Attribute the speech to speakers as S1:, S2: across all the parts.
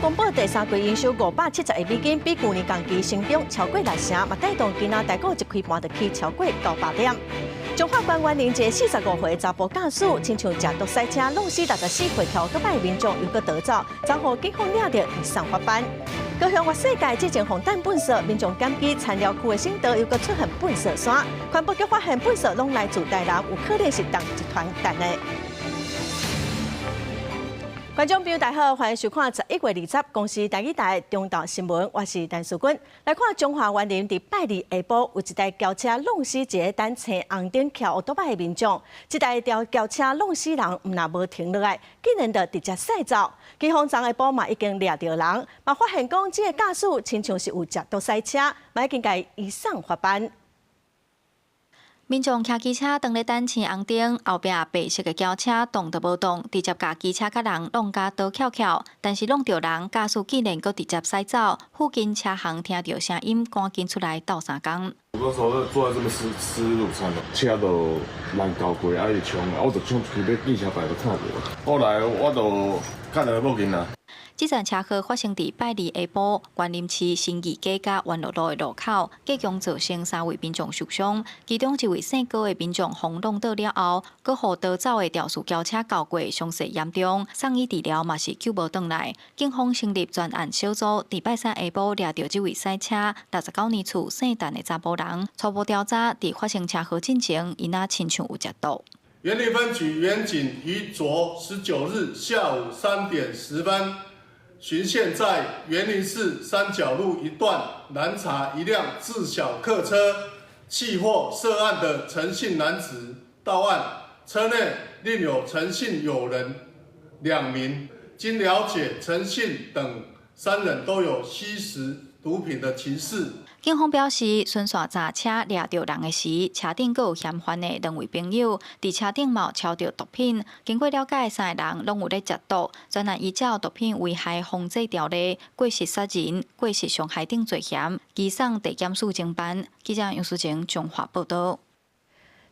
S1: 公布第三季營收570億美金，比舊年同期成長超過六成，嘛帶動今仔台股一開盤就起超過900點。彰化縣員林一个45歲查埔駕駛，親像食毒賽車，弄死64歲騎歐多擺民眾，又閣逃走，昨予警方掠著移送法辦。高雄越世界之前予彈糞埽，民眾檢舉田寮區的省道又閣出現糞埽山，環保局發現糞埽攏來自台南，有可能是同一團彈的。觀眾朋友大家好，歡迎收看11月20公視台語台中晝新聞，我是陳淑君。來看彰化員林佇拜二下晡，有一台轎車挵死一个等青紅燈騎烏多擺的民眾，這台轎車挵死人，毋但無停落來，竟然就直接駛走。警方昨下晡嘛已經掠著人，嘛發現講這个駕駛親像是有食毒賽車，嘛已經共移送法辦。
S2: 民眾騎機車當咧等青紅燈，後壁白色的轎車動都無動，直接共機車佮人挵甲倒翹翹。但是挵著人，駕駛竟然閣直接駛走。附近車行聽著聲音，趕緊出來鬥相共。
S3: 我那時候坐在這邊吃吃午餐，車就人交過，啊伊衝，啊我就衝出去欲見車牌都看無。後來我就敲電話報警啦。
S2: 這場車禍發生佇拜二下晡，員林市新義街佮元樂路的路口，計共造成三位民眾受傷，其中一位姓高的民眾予挵倒了後，閣予逃走的肇事轎車轎過，傷勢嚴重，送醫治療嘛是救無轉來。警方成立專案小組，佇拜三下晡掠著這位賽車69年厝姓陳的查埔人，初步調查，佇發生車禍進前，伊若親像有食毒。
S4: 員林分局員警於昨19日下午3點10分，巡線在員林市三角路一段攔查一輛自小客車，緝獲涉案的陳姓男子到案，車內另有陳姓友人兩名。經了解，陳姓等三人都有吸食毒品的情史。
S2: 警方表示，巡線查車掠著人的時，車頂閣有嫌犯的兩位朋友，佇車頂嘛有抄著毒品。經過了解，三个人攏有咧食毒。專案依照毒品危害防制條例，過失殺人、過失傷害等罪嫌，移送地檢署偵辦。記者楊淑晴彰化報道。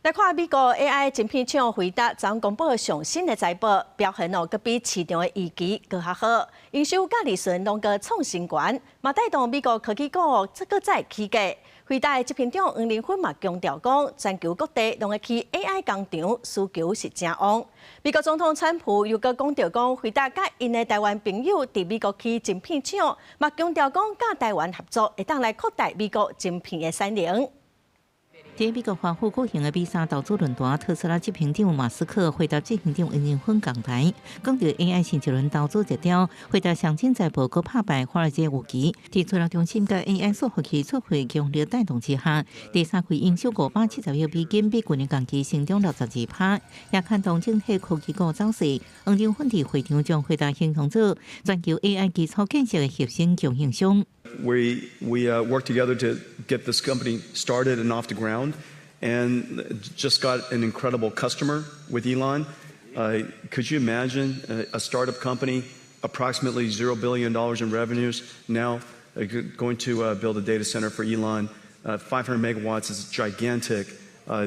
S1: 來看美國 AI 晶片廠輝達昨公布上新的財報，表現哦，閣比市場的預期閣較好，營收佮利潤攏閣創新高，嘛帶動美國科技股這閣再起價。輝達的執行長黃仁勳嘛強調講，全球各地攏會起 AI 工廠，需求是誠旺。美國總統川普又閣講著講，輝達佮𪜶的台灣朋友佇美國起晶片廠，嘛強調講佮台灣合作，會當來擴大美國晶片的產能。
S5: 佇美國華府舉行的美沙投資論壇，特斯拉執行長馬斯克輝達執行長黃仁勳仝台，講著 AI 新一輪投資熱潮，輝達上新財報閣拍敗華爾街預期，佇資料中心佮 AI 伺服器出貨強力帶動之下，第三季營收570億美金，比舊年同期成長62%，也牽動整體科技股走勢。黃仁勳佇會場將輝達形容做全球 AI 基礎建設的核心供應商。
S6: We worked together to get this company started and off the ground, and just got an incredible customer with Elon. Could you imagine a startup company, approximately $0 billion in revenues, now going to build a data center for Elon? 500 megawatts is gigantic.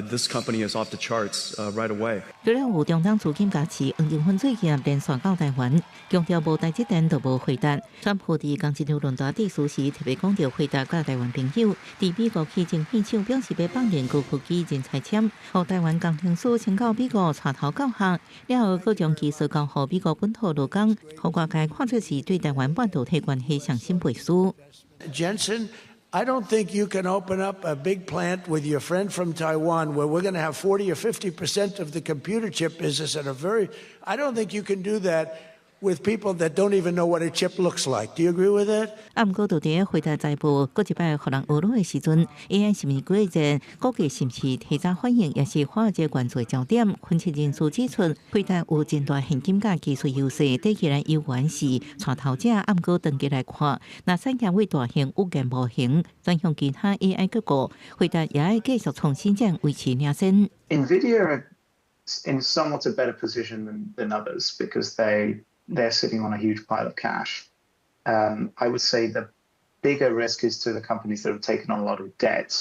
S6: This company is off the charts right away.
S5: 除了有中東資金加持，黃仁勳最近連線到台灣，強調無台積電就無輝達。川普佇仝一場論壇致辭時，特別講著輝達佮台灣朋友佇美國起晶片廠，表示欲放任高科技人才簽，予台灣工程師先到美國帶頭教學，了後閣將技術交予美國本土勞工，予外界看做是對台灣半導體關係上新背書。
S7: Jensen, I don't think you can open up a big plant with your friend from Taiwan where we're going to have 40 or 50% of the computer chip business at a very, I don't think you can do that with people that don't even know what a chip looks like. Do you agree with that?
S5: 啊，毋過就佇輝達財報，閣一擺予人呵咾的時陣，AI 是毋是過熱？股價是毋是提早反應，也是華爾街關注的焦點。分析人士指出，輝達有真大現金佮技術優勢，短期來猶原是帶頭者。啊，毋過長期來看，若產業為大型語言模型轉向其他 AI 個股，輝達也愛繼續創新戰維持領先。
S8: NVIDIA in somewhat a better position than others because they're sitting on a huge pile of cash. I would say the bigger risk is to the companies that have taken on a lot of debt,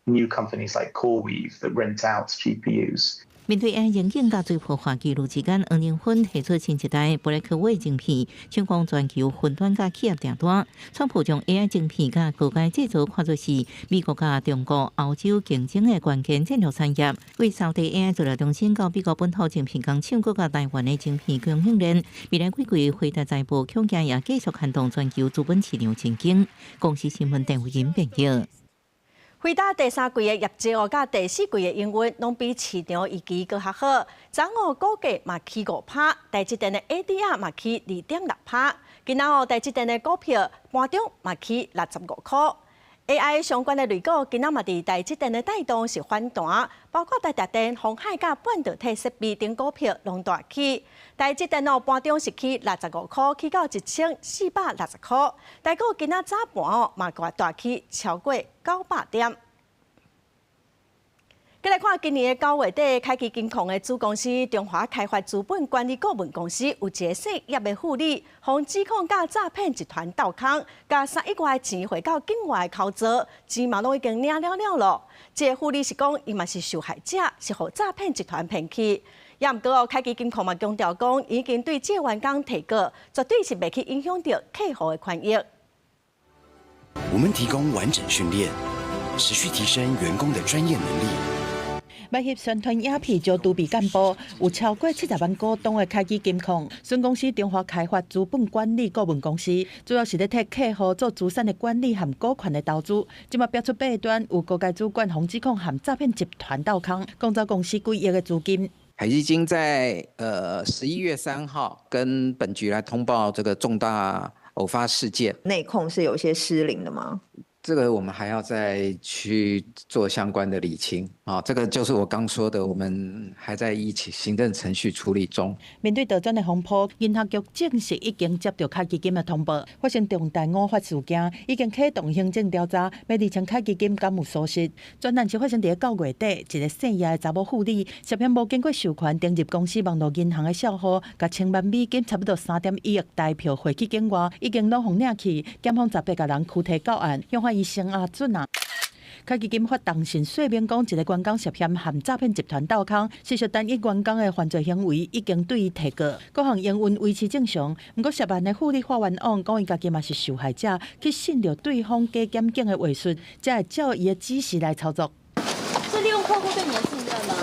S8: new companies like CoreWeave that rent out GPUs.
S5: 面對 AI 前景佮追破華紀錄之間，黃仁勳提出新一代布萊克威晶片，搶攻全球雲端佮企業訂單。川普將 AI 晶片佮高階製造看作是美國佮中國、歐洲競爭的關鍵戰略產業。為掃地 AI 資料中心到美國本土晶片工廠，閣佮台灣的晶片供應鏈，未來幾季輝達財報恐驚也繼續牽動全球資本市場前景。公視新聞鄧慧欣編譯。
S1: 輝達第三季的業績哦，佮第四季的營運攏比市場預期閣較好。昨昏股價嘛起5趴，台積電的 ADR 嘛起2.6趴。今仔哦，台積電的股票盤中嘛起65箍。AI 相關的類股，今仔嘛佇台積電的帶動是反彈，包括台達電、鴻海佮半導體設備等股票攏大起。台積電哦，盤中是起65箍，起到1460箍。台股今仔早盤哦，嘛大起超過900點。過來看今年的9月底，凱基金控的子公司中華開發資本管理顧問公司有一个姓葉的婦女，予指控佮詐騙集團鬥空，共3億外錢匯到境外口座，錢嘛攏已經領了了囉。這个婦女是講，伊嘛是受害者，是予詐騙集團騙去。也毋過哦，凱基金控嘛強調講，已經對這個員工提告，絕對是袂去影響著客戶的權益。
S9: 我們提供完整訓練，持續提升員工的專業能力。
S10: 埋翕宣傳影片招儲備幹部，有超過70萬股東的凱基金控，孫公司中華開發資本管理顧問公司，主要是咧替客戶做資產的管理和股權的投資。這馬爆出八端有高階主管予指控和詐騙集團鬥空，貢走公司幾億的資金。
S11: 凱基金在11月3號跟本局來通報這個重大偶發事件，
S12: 內控是有些失靈的嗎？
S11: 這個我們還要再去做相關的理清啊，這個就是我剛說的，我們還在一起行政程序處理中。
S10: 面對倒轉的風波，銀行局證實已經接著凱基金的通報，發生重大偶發事件，已經啟動行政調查，欲釐清凱基金敢有疏失。專案是發生佇9月底，一个姓葉的查某婦女涉嫌無經過授權登入公司網路銀行的帳戶，共千萬美金差不多3.1億台票匯去境外，已經攏予領去，檢方18個人拘提到案，向法醫生阿准啊。凱基金發重訊說明講，一个員工涉嫌和詐騙集團鬥空，事實單一員工的犯罪行為已經對伊提告，各項營運維持正常。毋過涉案的婦女發冤枉，講伊家己嘛是受害者，去信著對方假檢警的話術，才會照伊的指示來操作。
S13: 是利用客戶對你的信任嗎？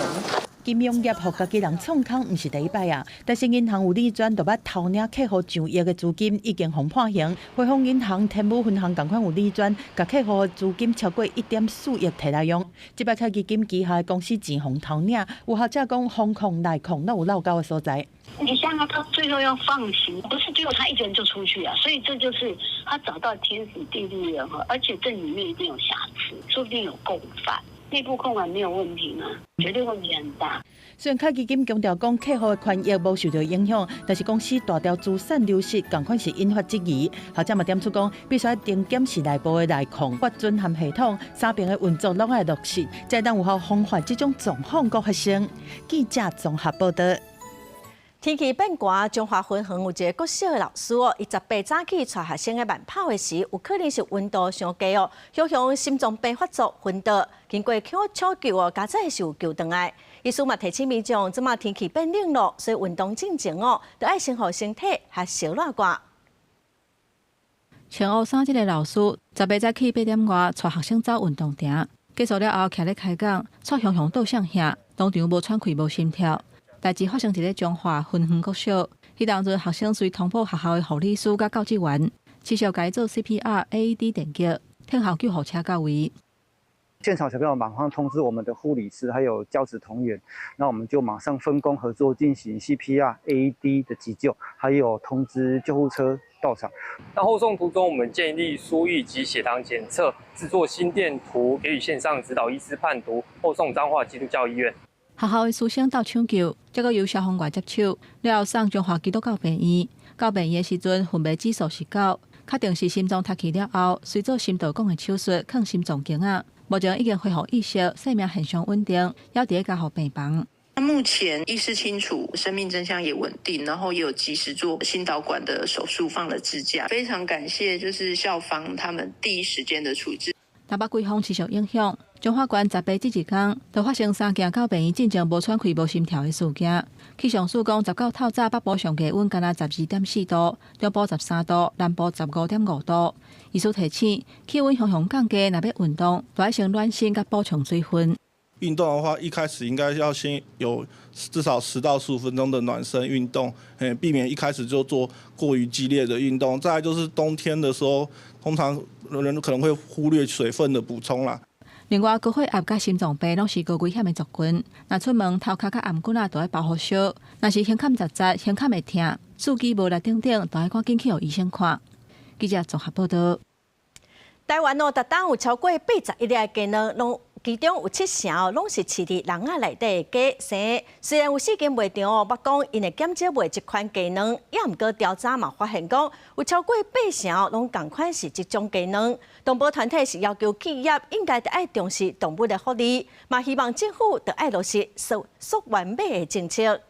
S10: 金融業予家己人創空，毋是第一擺啊！但是銀行有理專就捌偷領客戶上億的資金，已經予判刑。匯豐銀行天母分行仝款有理專，共客戶資金超過1.4億提來用。這擺凱基金旗下的公司錢予偷領，有學者講，風控內控攏有落勾的所在。
S14: 你想想，他最後要放行，不是只有他一個人就出去啊？所以這就是他找到天時地利人和，而且這裡面一定有瑕疵，說不定有共犯。內部控管沒有問題嗎？絕對問題很大。
S10: 雖然凱基金強調講客戶的權益無受著影響，但是公司大條資產流失，仝款是引發質疑。學者嘛點出講，必須愛定檢視內部的內控、法遵和系統，三邊的運作攏愛落實，才當有效防範這種狀況閣發生。記者綜合報道。
S1: 天氣變寒，彰化芬園有一个國小的老師哦，伊18早起帶學生咧慢跑的時，有可能是溫度傷低哦，雄雄心臟病發作昏倒，經過搶救哦，佳哉是有救轉來。醫師嘛提醒民眾，這馬天氣變冷咯，所以運動進前哦，著愛先予身體較燒熱寡。
S15: 穿烏衫這个老師，18早起8點外帶學生走運動場，結束了後，徛咧開講，卻雄雄倒向遐，當場無喘氣、無心跳。代誌發生佇咧彰化芬園國小，彼當陣學生隨通報學校的護理師佮教職員，持續共伊做 CPR、AED 電擊，等候救護車到位。
S16: 現場小朋友馬上通知我們的護理師還有教職同仁，那我們就馬上分工合作進行 CPR、AED 的急救，還有通知救護車到場。
S17: 那後送途中，我們建立輸液及血糖檢測，製作心電圖，給予線上指導醫師判讀，後送彰化基督教醫院。
S15: 學校的師生鬥搶救，結果由消防員接手，了後送彰化基督教病院。到病院的時陣，昏迷指數是9，確定是心臟窒息了後，隨做心導管的手術，放心臟鏡仔。目前已經恢復意識，生命現象穩定，猶佇咧加護病房。
S18: 目前意識清楚，生命徵象也穩定，然後也有及時做心導管的手術，放了支架。非常感謝，就是校方他們第一時間的處置。
S15: 台北季風持續影響，彰化縣十八這一工，就發生三件到病院進前無喘氣、無心跳的事件。氣象署講，十九透早北部上低溫干焦12.4度，中部13度，南部15.5度。醫師提醒，氣溫雄雄降低，若欲運動，就愛先暖身佮補充水分。
S4: 運動的話，一開始應該要先有至少10到15分鐘的暖身運動，避免一開始就做過於激烈的運動。再來就是冬天的時候，通常人可能會忽略水分的補充啦。
S15: 另外，高血壓佮心臟病攏是高危險的族群。若出門頭殼佮頷頸仔都愛包予燒，若是胸坎窒窒、胸坎會疼、四肢無力等等，都愛趕緊去予醫生看。記者綜合報導。
S1: 台灣哦，逐冬有超過81粒的雞卵，攏其中有七成哦，攏是飼佇籠仔內底的雞生。雖然有四間賣場哦，捌講𪜶會減少賣這款雞卵，也毋過調查嘛發現講，有超過八成哦，攏仝款是這種雞卵。動保團體是要求企業應該著愛重視動物的福利，嘛希望政府著愛落實溯溯源碼的政策。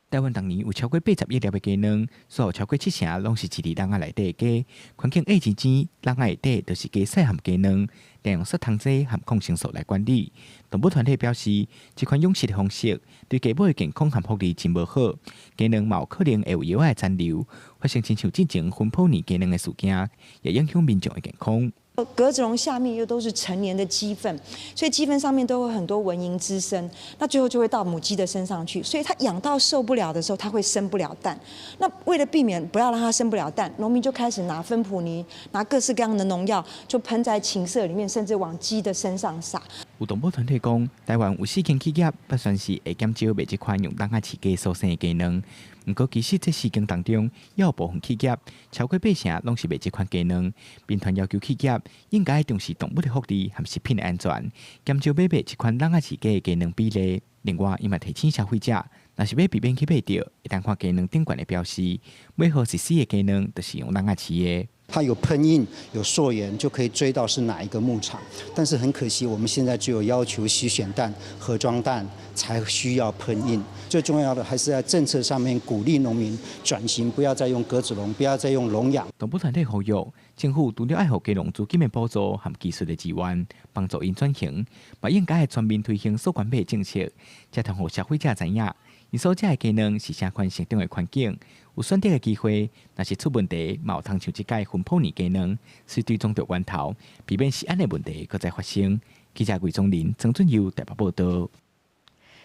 S19: 台灣逐年有超過81粒的雞卵，所有超過七成攏是飼佇籠仔內底的雞。環境惡真錢，籠仔內底就是雞屎和雞卵，定用殺蟲劑和抗生素來管理。動物團體表示，這款養殖的方式對雞母的健康和福利真無好，雞卵嘛有可能會有藥仔的殘留，發生親像進前芬普尼雞卵的事件，也影響民眾的健康。
S20: 格子籠下面又都是陳年的雞糞，所以雞糞上面都會很多蚊蠅滋生，那最後就會到母雞的身上去，所以它養到受不了的時候，它會生不了蛋。那為了避免不要讓它生不了蛋，農民就開始拿芬普尼，拿各式各樣的農藥，就噴在禽舍裡面，甚至往雞的身上撒。
S19: 有動保團體講，台灣有四間企業捌宣示會減少賣這款用籠仔飼雞所生的雞卵。毋過，其實這四間當中，也有部分企業超過八成攏是賣這款雞卵。民團要求企業應該重視動物的福利和食品的安全，減少買賣這款籠仔飼雞的雞卵比例。另外，伊嘛提醒消費者，若是欲避免去買著，會當看雞卵頂懸的標示，買予是死的雞卵，就是用籠仔飼的。
S21: 它有噴印、有溯源，就可以追到是哪一個牧場。但是很可惜，我們現在只有要求洗選蛋、盒裝蛋才需要噴印。最重要的還是在政策上面鼓勵農民轉型，不要再用格子籠，不要再用籠養。
S19: 動保團體呼籲政府除了愛予雞農資金的補助和技術的支援，幫助𪜶轉型，嘛應該全面推行溯源碼政策，才通予消費者知影，𪜶所食的雞卵是啥款成長的環境，有選擇的機會。若是出問題，嘛有通像這擺芬普尼雞卵，是追蹤著源頭，避免食安的問題閣再發生。記者魏宗林、曾俊佑台北報導。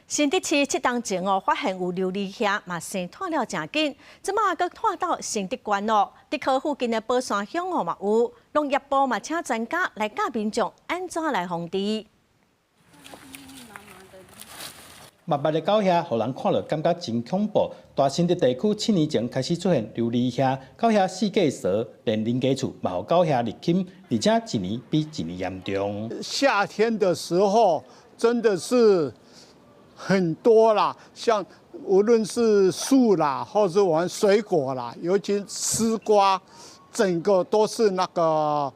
S1: 新竹市七冬前哦，發現有琉璃蟻嘛，生湠了誠緊，這馬閣湠到新竹縣哦。竹科附近的寶山鄉哦嘛有，農業部嘛請專家來教民眾按怎來防治。
S22: 密密的狗蟻，予人看了感覺真恐怖。大新竹地區7年前開始出現琉璃蟻，狗蟻四界趖，連鄰家厝嘛予狗蟻入侵，而且一年比一年嚴重。
S4: 夏天的時候真的是很多啦，像無論是樹啦，或者我們水果啦，尤其絲瓜，整個都是那個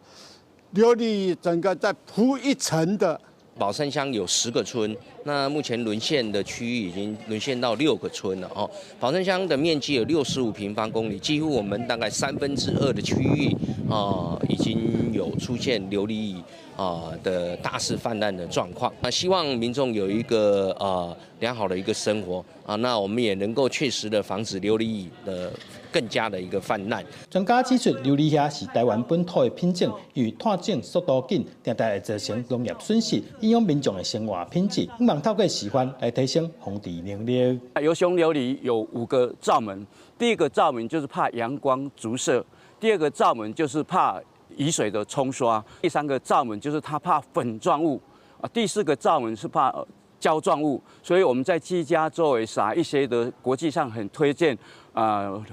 S4: 琉璃，整個在鋪一層的。
S23: 寶山鄉有10個村，那目前淪陷的區域已經淪陷到6個村了哦。寶山鄉的面積有65平方公里，幾乎我們大概2/3的區域啊，已經有出現琉璃蟻啊的大肆泛濫的狀況。那希望民眾有一個良好的一個生活啊，那我們也能夠確實的防止琉璃蟻的更加的一個泛濫。
S22: 專家指出，琉璃蟻是台灣本土的品種，因為湠種速度緊，定定會造成農業損失，影響民眾的生活品質。希望透過示範來提升防治能力。
S24: 疣胸琉璃有5個罩門，第一個罩門就是怕陽光直射，第二個罩門就是怕雨水的沖刷，第三個罩門就是它怕粉狀物，啊，第四個罩門是怕膠狀物。所以我們在居家周圍撒一些的國際上很推薦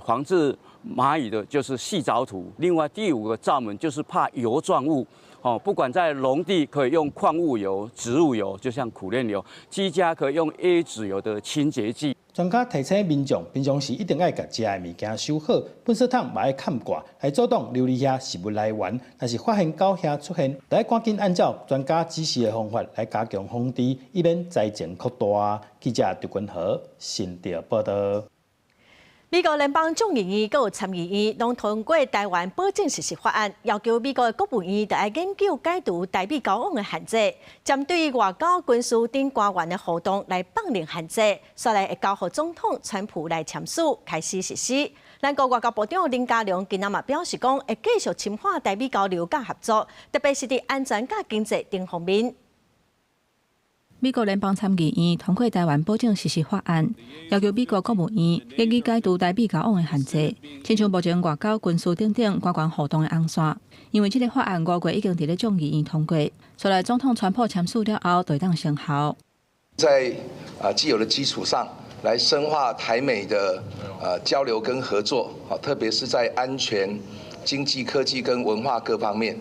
S24: 防治螞蟻的就是矽藻土。另外第5個罩門就是怕油狀物。哦，不管在農地可以用礦物油、植物油，就像苦楝油；居家可以用椰子油的清潔劑。
S22: 專家提醒民眾，平常時一定愛共食的物件收好，垃圾桶嘛愛崁蓋，來阻擋琉璃蟻食物來源。若是發現狗蟻出現，就愛趕緊按照專家指示的方法來加強防治，以免災情擴大。記者劉君和新竹報導。
S1: 美國聯邦眾議院閣有參議院攏通過台灣保證實施法案，要求美國的國務院著愛研究解除台美交往的限制，針對外交、軍事等官員的活動來放寬限制，煞來會交予總統川普來簽署，開始實施。咱國外交部長林佳龍今仔嘛表示講，會繼續深化台美交流佮合作，特別是佇安全佮經濟等方面。
S15: 美國聯邦參議院通過台灣保證實施法案，要求美國國務院研究解除台美交往的限制，親像目前外交、軍事等等官員互動的紅線。因為這个法案五月已經佇咧眾議院通過，煞來總統川普簽署了後，就會當生效。
S2: 在既有的基礎上，來深化台美的交流跟合作，特別是在安全、經濟、科技跟文化各方面。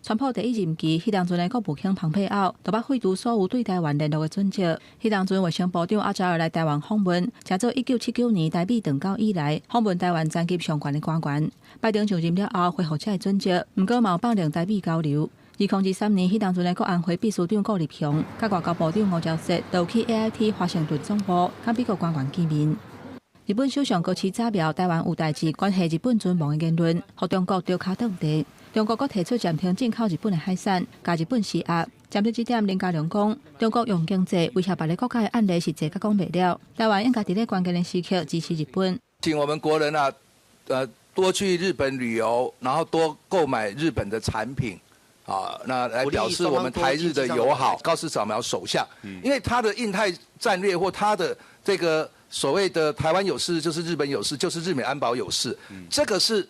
S15: 川普第一任期，彼當陣的國務卿蓬佩奧，就捌廢除所有對台灣聯絡的準則。彼當陣衛生部長阿扎爾來台灣訪問，成做1979年台美斷交以來訪問台灣層級上懸的官員。拜登上任了後恢復這个準則，毋過嘛有放任台美交流。2023年，彼當陣的國安會秘書長顧立雄，佮外交部長吳釗燮，都去 AIT 華盛頓總部，佮美國官員見面。日本首相高市早苗台灣有代誌關係日本存亡的言論，予中國著跤頓地。中國閣提出暫停進口日本的海產，共日本施壓。針對這點，林佳龍講，中國用經濟威脅別个國家的案例是濟甲講袂了。台灣應該佇咧關鍵的時刻支持日本。
S2: 請我們國人啊，多去日本旅遊，然後多購買日本的產品，啊，那來表示我們台日的友好。高市早苗首相，因為他的印太戰略或他的這個所謂的台灣有事就是日本有事，就是日美安保有事，這個是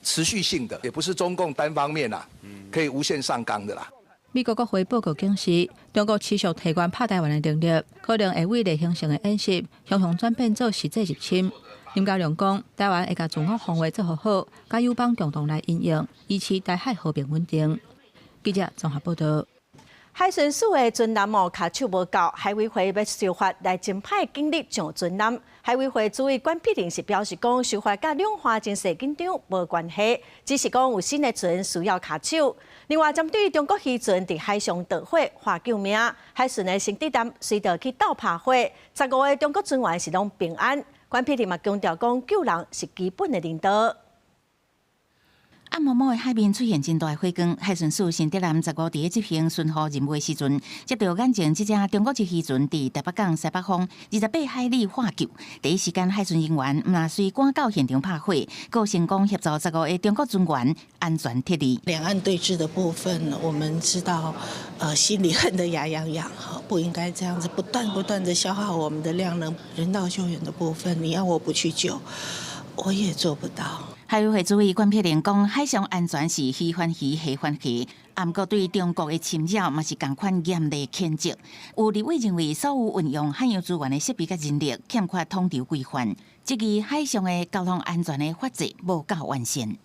S2: 持續性的，也不是中共單方面啦，可以無限上綱的啦。
S15: 美國國會報告顯示，中國持續提懸拍台灣的能力，可能會為例行性的演習，雄雄轉變做實際入侵。林佳龍講，台灣會共自我防衛做好好，佮友邦共同來因應，維持台海和平穩定。記者綜合報道。
S1: 海巡署的船艦哦，跤手無夠，海委會欲修法來增派警力上船艦。海委會主委管碧玲是表示講，修法佮量化情勢緊張無關係，只是講有新的船需要跤手。另外，針對中國漁船佇海上盜火喊救命，海巡的新竹艦隨著去鬥拍火，15個中國船員是攏平安。管碧玲嘛強調講，救人是基本的人道。
S3: 暗暛暛的海面出現真大的火光，海巡署新竹艦15佇咧執行巡護任務的時陣，接著眼前這隻中國籍漁船佇台北港西北方28海里喊救。第一時間，海巡人員毋但隨趕到現場拍火，閣成功協助15個中國船員安全撤離。
S6: 兩岸對峙的部分，我們知道，心裡恨得牙癢癢，哈，不應該這樣子不斷不斷的消耗我們的量能。人道救援的部分，你要我不去救，我也做不到。
S3: 海委會主委管碧玲講，海上安全是魚還魚，蝦還蝦，毋過對中國的侵擾嘛是仝款嚴厲譴責。有立委認為，所有運用海洋資源的設備佮人力欠缺統籌規範，質疑海上的交通安全的法制無夠完善。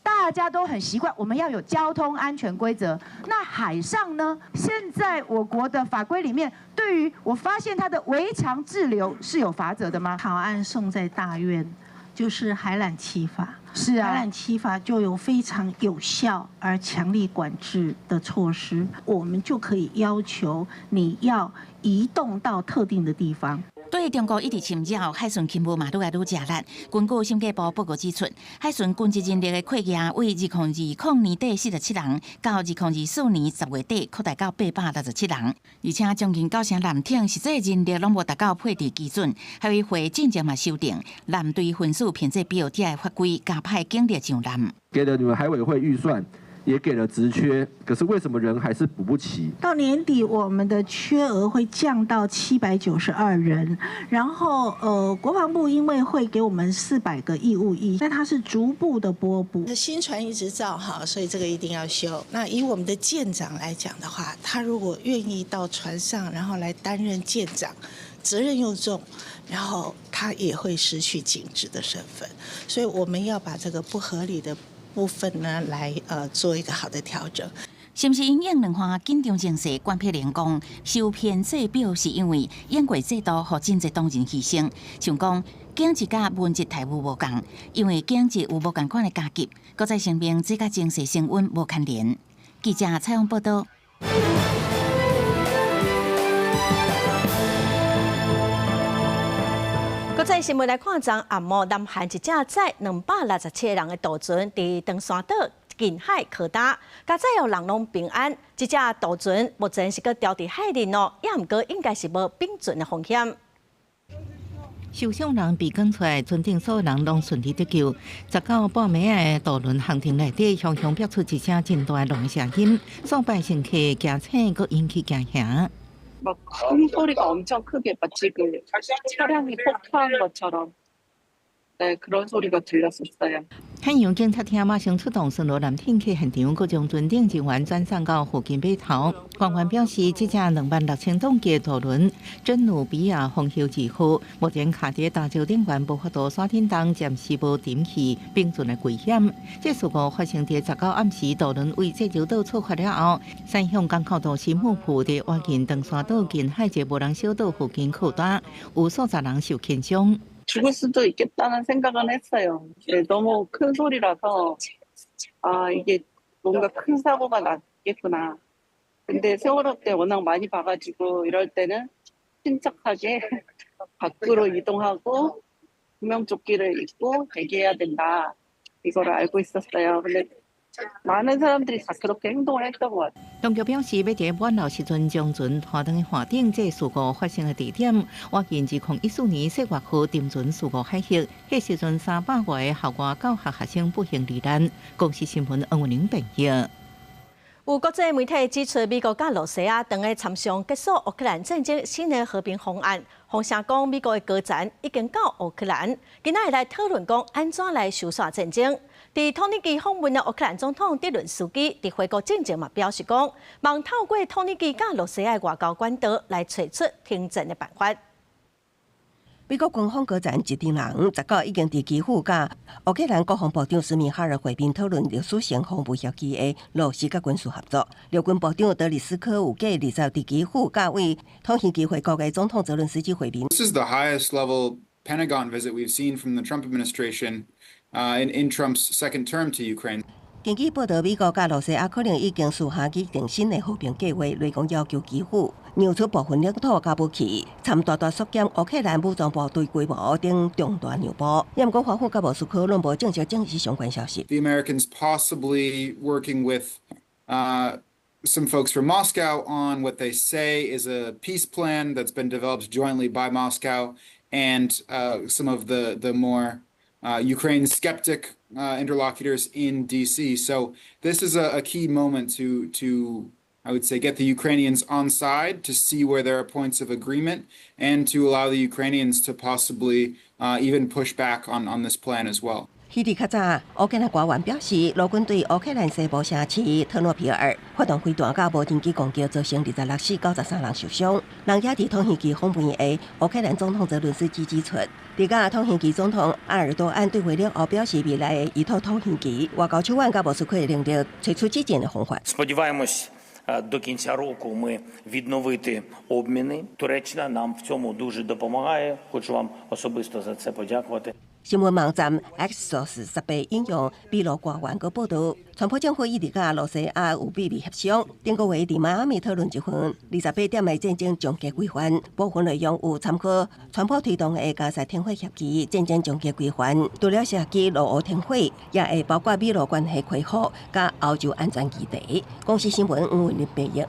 S7: 大家都很習慣，我們要有交通安全規則。那海上呢？現在我國的法規裡面，對於我發現它的違常滯留是有罰則的嗎？
S6: 草案送在大院，就是海纜七法。
S7: 是啊，
S6: 海纜七法就有非常有效而強力管制的措施，我們就可以要求你要移動到特定的地方。
S3: 對中國一直侵擾，海巡勤務嘛愈來愈吃力。根據審計部報告指出，海巡軍職人力的擴額為2020年底47人，到2024年10月底擴大到867人，而且將近九成艦艇實際人力攏無達到配置基準。海委會進前嘛修訂艦隊分數編制表這个法規，加派警力上艦。
S25: 給了你們海委會預算，也給了職缺，可是為什麼人還是補不齊？
S6: 到年底，我們的缺額會降到792人，然後國防部因為會給我們400個義務役，但它是逐步的撥補。
S26: 新船一直造哈，所以這個一定要修。那以我們的艦長來講的話，他如果願意到船上，然後來擔任艦長，責任又重，然後他也會失去警職的身份，所以我們要把這個不合理的部分呢，來做一個好的調整。
S3: 是毋是因應兩岸緊張情勢？管碧玲講，修編制表是因為演過制度，予真濟黨人犧牲。像講警職佮文職待遇無仝，因為警職有無仝款的加給，閣再聲明這佮情勢升溫無牽連。記者採訪報道。
S1: 國際新聞來看，昨暗暝南韓一隻載267個人的渡船佇長山島近海靠礁，佳哉予人攏平安。這隻渡船目前是閣牢佇海裡咯，也毋過應該是無冰船的風險。
S3: 受傷人被趕出來，船頂所有人攏順利得救。19半暝的渡輪航程內底，雄雄發出一聲真大浪的聲音，數百乘客驚醒，閣引起驚嚇。
S5: 막 큰 소리가 엄청 크게 마치 그 차량이 폭파한 것처럼 네, 그런 소리가 들렸었어요.
S3: 海洋警察廳馬上出動巡邏艦艇去現場，閣將船頂人員轉送到附近碼頭。官員表示，這隻26,000噸級渡輪真努比亞風後二號，目前卡佇大洲頂懸無法度徙振動，暫時無沉去冰船的危險。這事故發生佇19暗時，渡輪為濟州島出發了後，駛向港口都市木浦佇倚近長山島近海一個無人小島附近靠礁，有數十人受輕傷。
S5: 죽을 수도 있겠다는 생각은 했어요. 네, 너무 큰 소리라서 아 이게 뭔가 큰 사고가 났겠구나. 근데 세월호 때 워낙 많이 봐가지고 이럴 때는 침착하게 밖으로 이동하고 구명조끼를 입고 대기해야 된다. 이거를 알고 있었어요. 근데 많은 사람들이 다 그렇게 행동을 했던 것 같아요.
S3: 當局表示，欲佇滿樓時陣將船拖轉去岸頂，這事故發生的地點，倚近2014年4月號沉船事故海域，彼時陣300外個校外教學學生不幸罹難。公視新聞黃文玲編譯。
S1: 有國際媒體指出，美國佮露西亞當咧參商結束烏克蘭戰爭新的和平方案，風聲講美國的高層已經到烏克蘭，今仔日來討論講按怎來收煞戰爭。佇土耳其訪問的烏克蘭總統澤倫斯基佇回國進前嘛表示講，望透過土耳其佮露西亞的外交管道來揣出停戰的辦法。
S8: 美國軍方高層一陣人，19已經佇基輔佮烏克蘭國防部長史米哈爾會面討論歷史性防務協議的落實佮軍事合作。陸軍部長德里斯科有計20佇基輔佮為土耳其回國的總統澤倫斯基會面。
S9: This is the highest level Pentagon visit we've seen from the Trump administration in Trump's second term to Ukraine.
S8: 根據報道，美國佮露西亞可能已經私下擬定新的和平計劃，來講要求基輔讓出部分領土佮武器，參大大縮減烏克蘭武裝部隊規模等重大讓步。毋過華府佮莫斯科攏無正式證實相關消息。
S9: The Americans possibly working with some folks from Moscow on what they say is a peace plan that's been developed jointly by Moscow and some of the more Ukraine skeptic interlocutors in D.C. So this is a key moment to, I would say, get the Ukrainians on side, to see where there are points of agreement, and to allow the Ukrainians to possibly even push back on this plan as well.
S8: 彼日較早，烏克蘭官員表示，烏軍對烏克蘭西部城市特諾皮爾發動飛彈佮無人機攻擊，造成26死93人受傷。人也佇土耳其訪問的烏克蘭總統澤倫斯基指出，佇佮土耳其總統埃爾多安對話了後，表示未來會依託土耳其外交手腕佮莫斯科的能力，揣出止戰的方法。
S11: Сподіваємось, до кінця року ми відновити обміни. Туреччина нам в цьому дуже допомагає. Хочу вам особисто за це подякувати.
S8: 新聞網站 Axios 18引用美羅官員閣報導，川普政府一直佮露西亞有秘密協商，頂個月佇邁阿密討論一份28點的戰爭終結規範，部分內容有參考川普推動的加薩停火協議戰爭終結規範，除了涉及俄烏停火，也會包括美羅關係恢復佮歐洲安全議題。公視新聞黃文玲編譯。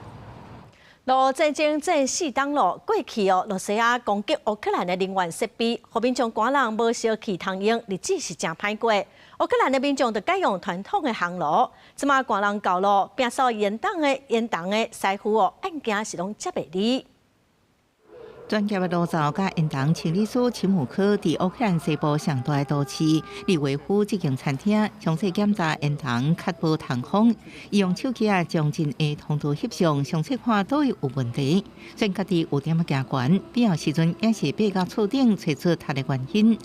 S1: 俄烏戰爭這4冬咯，過去哦，露西亞攻擊烏克蘭的能源設備，予民眾寒人無燒氣通用，日子是誠歹過。烏克蘭的民眾就改用傳統的烘爐，這馬寒人到咯，摒掃煙囱的師傅哦，案件是攏接袂離。
S3: 專業的爐灶佮煙囱清理師陳姆科佇烏克蘭西部上大的都市利維夫這間餐廳，詳細檢查煙囱確保通風，伊用手機仔將真的通道翕相，詳細看佗位有問題。雖然家己有點仔驚懸，必要時陣也是爬到厝頂揣出塌的原因。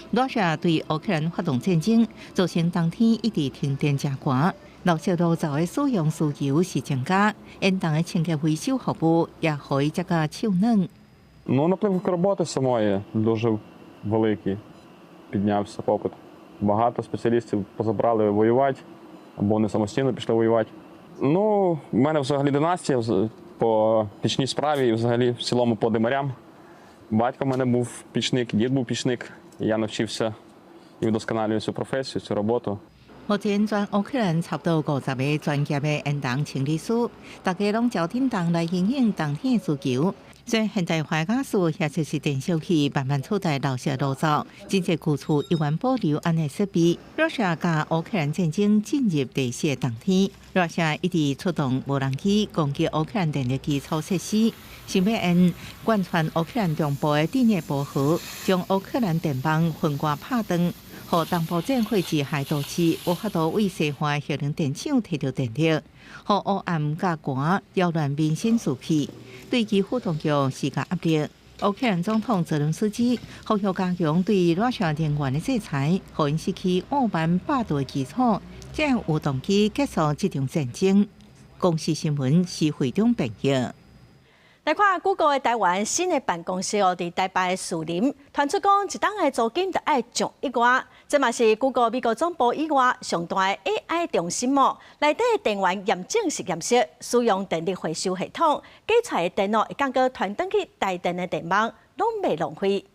S3: 羅西亞對烏克蘭發動戰爭，造成冬天一直停電誠寒，老式爐灶的使用需求是增加，煙囱的清潔維修服務也予伊接甲手軟。
S12: Ну, наплив роботи самої дуже великий. Піднявся попит. Багато спеціалістів позабрали воювати, або вони самостійно пішли воювати. Ну, в мене взагалі династія по пічній справі і взагалі в цілому по димарям. Батько в мене був пічник, дід був пічник. Я навчився і вдосконалюю цю професію, цю роботу.
S10: 目前全烏克蘭差不多50個專業的煙囱清理師，大家攏招叮當來應應冬天的需求。雖然現代化瓦斯或者是電燒器慢慢取代老式爐灶，真濟舊厝猶原保留按呢設備。羅西亞佮烏克蘭戰爭進入第四個冬天，羅西亞一直出動無人機攻擊烏克蘭電力基礎設施，想欲用貫穿烏克蘭中部的第聶伯河，將烏克蘭電網分割拍斷。予東部戰火之下都市無法度對西岸核能電廠提著電力，予烏暗佮寒擾亂民生士氣，對基輔當局施加壓力。烏克蘭總統澤倫斯基呼籲加強對羅西亞能源的制裁，予𪜶失去傲慢霸道的基礎，才有動機結束這場戰爭。公視新聞施惠中編譯。
S1: 來看 Google 的台灣新的辦公室哦，佇台北士林，傳出講一冬的租金著愛上億外，這嘛是 Google 美國總部以外上大的 AI 中心哦。內底電源驗證實驗室使用電力回收系統，寄出來的電腦會閣傳轉去台電的電網，攏袂浪費。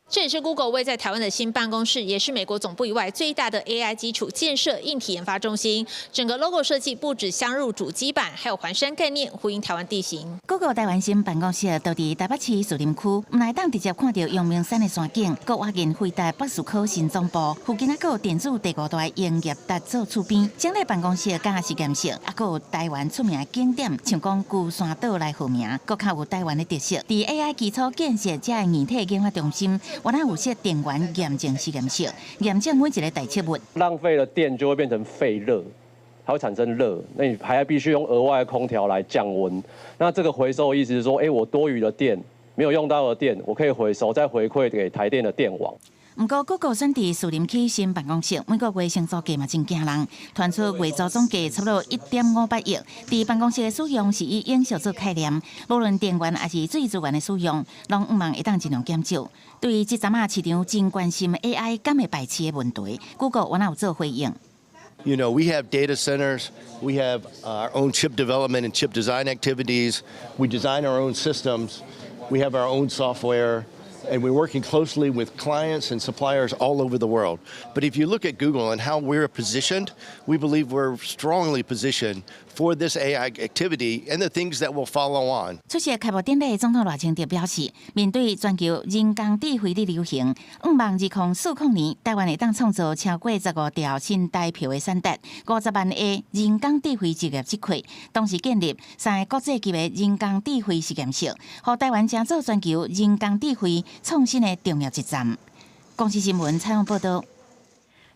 S13: 這也是 Google 位在台灣的新辦公室，也是美國總部以外最大的 AI 基礎建設硬體研發中心。整個 logo 設計不止鑲入主機板，還有環山概念，呼應台灣地形。
S3: Google 台灣新辦公室就佇台北市士林區，毋但會當直接看著陽明山的山景，閣倚近輝達北士科新總部，附近還閣有電子第五大英業達做厝邊。整個辦公室佮實驗室，還閣有台灣出名的景點，像講龜山島來號名，閣較有台灣的特色。佇 AI 基礎建設這个硬體研發中心。原來有設電源驗證實驗室，驗證每一個待測物。
S14: 浪費了電就會變成廢熱，它會產生熱，那你還要必須用額外的空調來降溫。那這個回收的意思是說，我多餘的電沒有用到的電，我可以回收再回饋給台電的電網。
S3: 毋過，Google 選佇士林區新辦公室，每個月承租價嘛真驚人，傳出月租總計差不多1.58億。佇辦公室的使用是以影像做概念，無論電源抑是水資源的使用，攏向望會當盡量減少。對這陣仔市場真關心 AI 敢會排斥的問題，Google 原來有做回應。
S19: We have data centers, we have our own chip development and chip design activities, we design our own systems, we have our own software. And we're working closely with clients and suppliers all over the world. But if you look at Google and how we're positioned, we believe we're strongly positioned for this AI activity and the things that will follow on.
S3: 出席開幕典禮，總統賴清德表示，面對全球人工智慧的流行，向望2040年，台灣會當創造超過15兆新台票的產值，50萬個人工智慧就業職缺，同時建立三个國際級的人工智慧實驗室，予台灣成做全球人工智慧創新的重要一站。公視新聞採訪報導。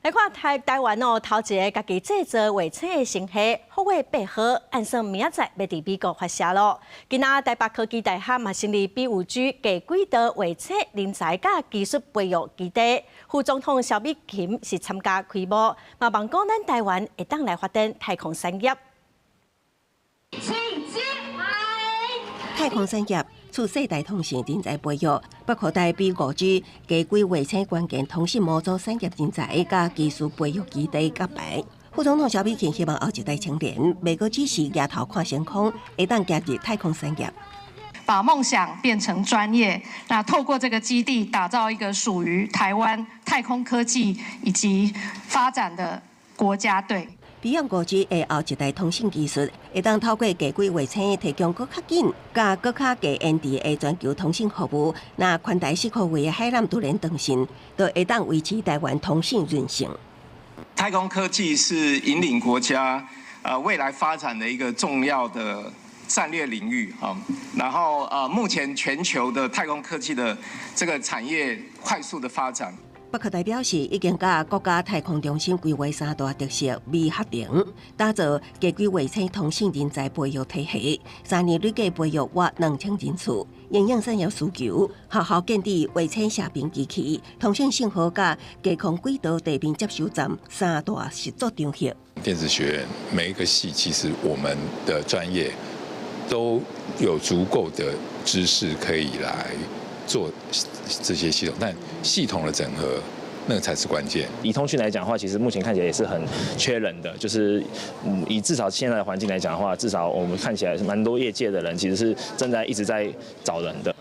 S1: 來看台灣哦，頭一个家己製造衛星的星系福衛八號，按算明仔載欲佇美國發射囉。今仔台北科技大學嘛成立 B5G 低軌道衛星人才佮技術培育基地，副總統蕭美琴是參加開幕，嘛望講咱台灣會當來發展太空產業。
S8: 太空產業。次世代通信人才培育，北科大 B5G 低軌衛星關鍵通信模組產業人才佮技術培育基地揭牌。副總統蕭美琴希望後一代青年，袂閣只是舉頭看星空，會當加入太空產業，
S16: 把夢想變成專業。那透過這個基地，打造一個屬於台灣太空科技以及發展的國家隊。
S8: Beyond 5G 的後一代通信技術，會當透過低軌衛星提供閣較緊、佮閣較低延遲的全球通信服務。若寬帶四箍位的海纜突然斷線，就會當維持台灣通信韌性。
S17: 太空科技是引領國家未來發展的一個重要的戰略領域啊。然後目前全球的太空科技的這個產業快速的發展。
S8: 北科大表示，已經佮國家太空中心規劃三大特色未合成，打造低軌衛星通信人才培育體系，3年累計培育約2000人次，應用產業需求，學校建置衛星射頻機器、通信信號佮低空軌道地面接收站三大實作場域。
S18: 電子學院每一個系，其實我們的專業都有足夠的知識可以來做這些系統，但系統的整合，那個才是關鍵。
S27: 以通訊來講的話，其實目前看起來也是很缺人的，就是以至少現在的環境來講的話，至少我們看起來蠻多業界的人其實是正在一直在找人的。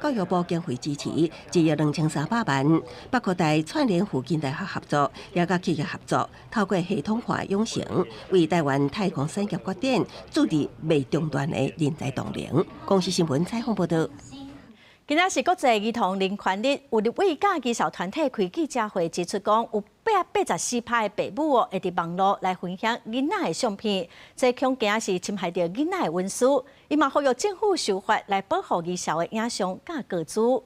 S8: 教育部經費支持1億2300萬，包括台串聯附近大學合作，也佮企業合作，透過系統化養成，為台灣太空產業發展注入袂中斷的人才動能。公視新聞採訪報導。
S1: 今仔是國際兒童人權日，有立委佮兒少團體開記者會指出講，有84%的爸母哦，會佇網路來分享囡仔的相片，這恐驚是侵害著囡仔的隱私。伊嘛呼籲政府修法來保護兒少的影像佮個資。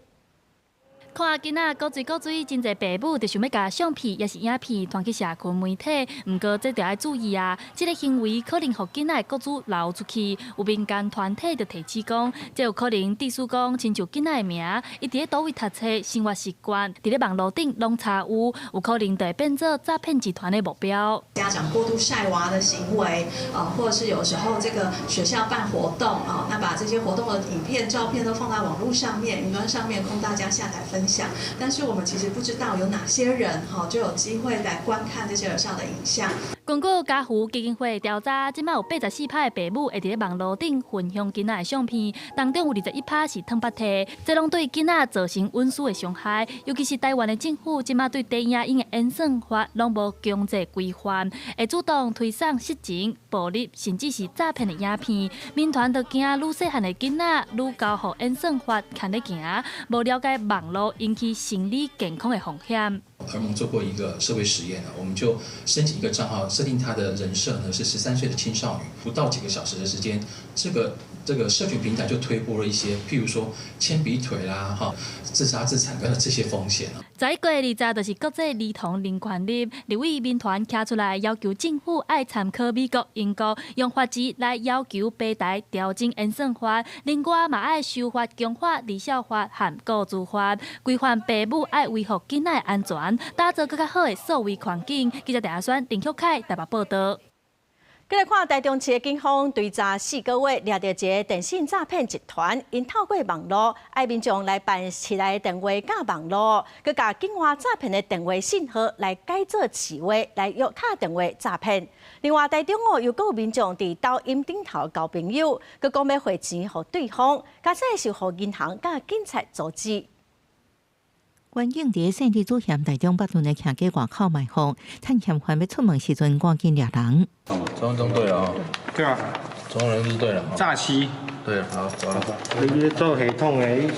S2: 看囡仔古錐古錐，真濟爸母就想欲共相片，抑是影片傳去社群媒體。毋過這著愛注意啊，這个行為可能予囡仔的個資流出去。有民間團體就提醒講，這有可能致使講，親像囡仔的名，伊佇咧佗位讀冊，生活習慣，佇咧網路頂攏查有，有可能就會變做詐騙集團的目標。
S4: 家長過度曬娃的行為，啊，或者是有時候這個學校辦活動啊，那把這些活動的影片、照片都放在網路上面、雲端上面，供大家下載分享。但是我們其實不知道有哪些人哈就有機會來觀看這些兒少的影像。
S2: 根據家扶基金會調查，這馬有84%的爸母會佇咧網路頂分享囡仔的相片，當中有21%是褪腹體，這攏對囡仔造成隱私的傷害。尤其是台灣的政府，這馬對低影音的演算法攏無強制規範，會主動推送色情、暴力，甚至是詐騙的影片。民團就驚愈細漢的囡仔愈交予演算法牽咧行，無了解網路引起心理健康的風險。
S20: 兒盟做過一個社會實驗啊，我們就申請一個帳號，設定他的人設呢是13歲的青少女，不到幾個小時的時間，這個社群平台就推播了一些，譬如說鉛筆腿啦、哈自殺自殘的這些風險。
S2: 11月20就是國際兒童人權日，立委民團站出來要求政府愛參考美國、英國，用法治來要求平台調整演算法，另外嘛愛修法強化兒少法和個資法，規範爸母愛維護囡仔的安全，打造閣較好的數位環境。記者鄭阿宣、林旭凱台北報導。
S1: 過來看台中市的警方追查4個月，掠著一个電信詐騙集團，𪜶透過網路愛民眾來辦市內電話佮網路，閣共境外詐騙的電話信號來改做市話來約敲電話詐騙。另外，台中哦又閣有民眾佇抖音頂頭交朋友，閣講欲匯錢予對方，加說是予銀行佮警察阻止。
S10: 員警佇聖地主嫌台中北屯的徛街外口埋伏，趁嫌犯欲出門時陣，趕緊掠人。
S21: 中中對了，
S22: 對啊，
S21: 中人是對了。
S22: 詐欺。
S21: 對，好，走了。
S22: 你做系統的。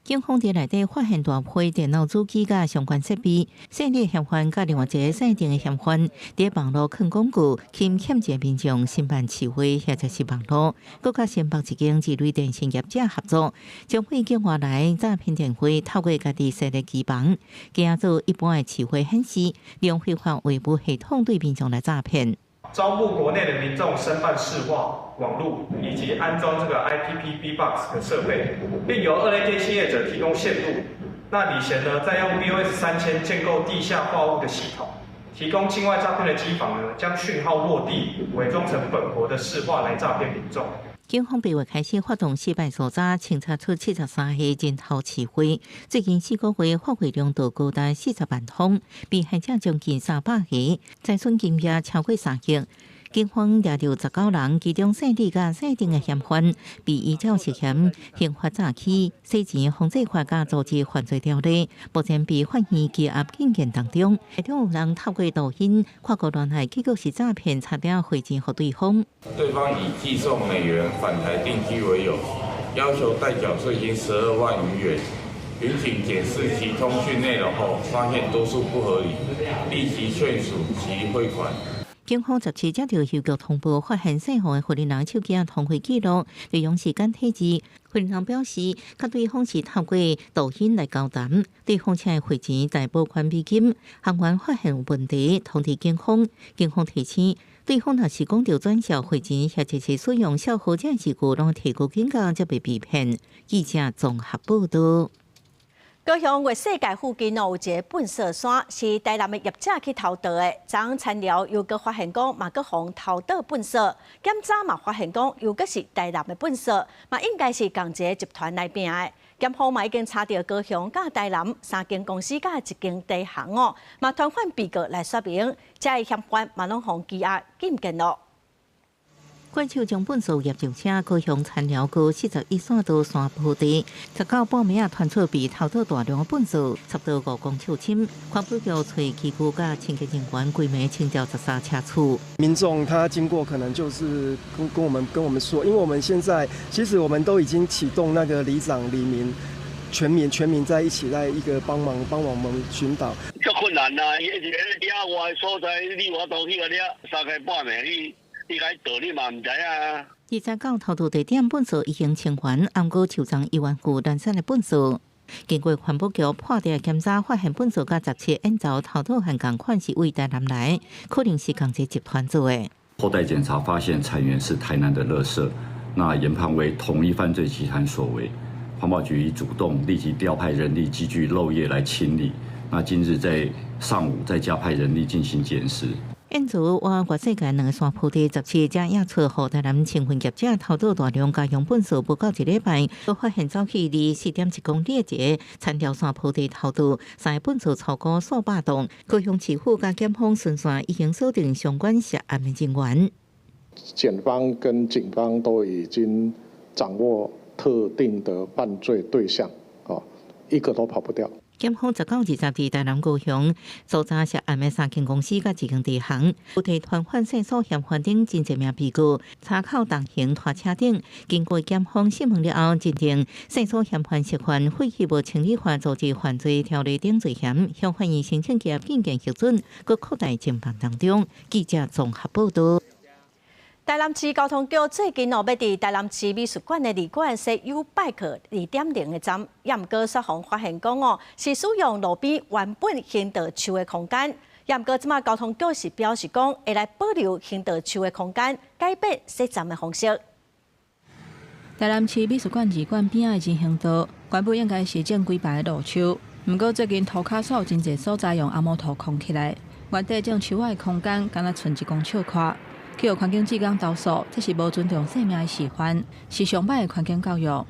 S10: 警方佇內底發現大批電腦主機佮相關設備，姓李嫌犯佮另外一个姓鄭的嫌犯，佇網路囥廣告，欺騙一个民眾申辦市話或者是網路，閣佮新北一間這類電信業者合作，將對境外來詐騙電話透過家己設立機房，改做一般的市話顯示，利用非法外部系統對民眾來詐騙。
S23: 招募國內的民眾申辦市話網路以及安裝這個 IPP B-box 的設備，並由二類電信業者提供線路。那李賢呢，再用 BOS 3000建構地下話務的系統，提供境外詐騙的機房呢，將訊號落地，偽裝成本國的市話來詐騙民眾。
S10: 警方8月開始發動四擺搜查，清查出73個人頭市話。最近4個月發匯量都高達40萬通，被害者將近300個，財損金額超過3億。警方掠著19人，其中姓李佮姓鄭的嫌犯被依照涉嫌刑法詐欺、洗錢防制法佮組織犯罪條例，目前被法院羈押禁見當中。其中有人透過抖音跨國戀愛，結果是詐騙，差點匯錢予對方。
S24: 對方以寄送美元返台定居為由，要求代繳稅金12萬餘元。員警檢視其通訊內容後，發現多數不合理，立即勸阻其匯款。
S10: 警方17接著郵局通報，發現姓洪的婦人手機通話記錄，利用時間體字。婦人表示，佮對方是透過抖音來交談，對方請伊匯錢代保管美金，行員發現有問題，通知警方。警方提醒，對方若是講著轉帳匯錢，或者是使用小號這字句，攏提高警覺，才袂被騙。記者綜合報導。
S1: 高雄月世界附近哦，有一个糞埽山，是台南的業者去偷盜的。昨昏田寮又閣發現講，嘛閣予偷倒糞埽，檢查嘛發現講，又閣是台南的糞埽，嘛應該是仝一个集團來拚的。檢方嘛已經查著高雄佮台南三間公司佮一間地行哦，嘛傳喚被告來說明，這个嫌犯嘛攏予羈押禁見囉。
S10: 怪手將糞埽挹上車，高雄田寮區41線道山坡地，19半暝仔傳出被偷倒大量的糞埽，差不多5公尺深。環保局揣機具佮清潔人員規暝清掉13車次。
S5: 民眾他經過可能就是跟我們說，因為我們現在其實我們都已經啟動那個里長、里民、全民在一起來一個幫忙幫我們巡導。
S6: 足困難啊！伊一個野外所在，你有法度去共掠三更半暝你。你共伊倒，你嘛毋知影。
S10: 29偷渡地點糞埽已經清完，毋過樹叢猶原有零散的糞埽。經過環保局破地檢查，發現糞埽佮17煙槽偷倒和仝款是對台南來，可能是仝一個集團做的。
S7: 後代檢查發現產源是台南的垃圾，那研判為同一犯罪集團所為。環保局已主動立即調派人力機具漏夜來清理。那今日在上午再加派人力進行檢視。
S10: 煙槽倚外世界兩个山坡地17才驗出，予台南清糞業者偷倒大量家用糞埽，無夠一禮拜，閣發現走去離4.1公里的一个田寮山坡地偷倒，三个糞埽超過數百噸。高雄市府佮檢方巡線已經鎖定相關涉案的人員。
S9: 檢方跟警方都已經掌握特定的犯罪對象，哦，一個都跑不掉。
S10: 檢方19、20佇台南高雄搜查涉案的三間公司佮一間地行，有提傳喚線索嫌犯等真濟名被告，查扣重型拖車等。經過檢方審問了後，認定線索嫌犯涉犯廢棄物清理法、組織犯罪條例等罪嫌，向法院申請其案件核准，閣擴大偵辦當中。記者綜合報道。
S1: 台南市交通局最近哦，欲佇台南市美術館的二館設 YouBike 2.0的站，也毋過煞予發現講哦，是使用路邊原本行道樹的空間。也毋過這馬交通局是表示講，會來保留行道樹的空間，改變設站的方式。
S15: 台南市美術館二館邊仔的人行道，原本應該是種幾排的路樹，毋過最近塗跤煞有真濟所在用紅毛土囥起來，原底種樹仔的空間，敢若賰1公尺寬。去予環境志工投訴，這是無尊重生命的示範，是上歹的環境教育。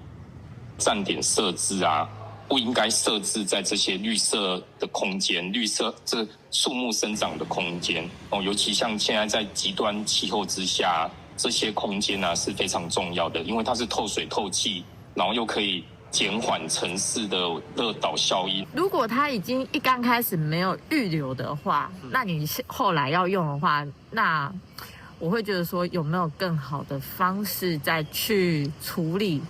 S25: 站點設置啊，不應該設置在這些綠色的空間、綠色這樹木生長的空間哦，尤其像現在在極端氣候之下，這些空間呢是非常重要的，因為它是透水透氣，然後又可以減緩城市的熱島效應。
S26: 如果它已經一剛開始沒有預留的話，那你後來要用的話，那我會覺得說有沒有更好的方式再去處理？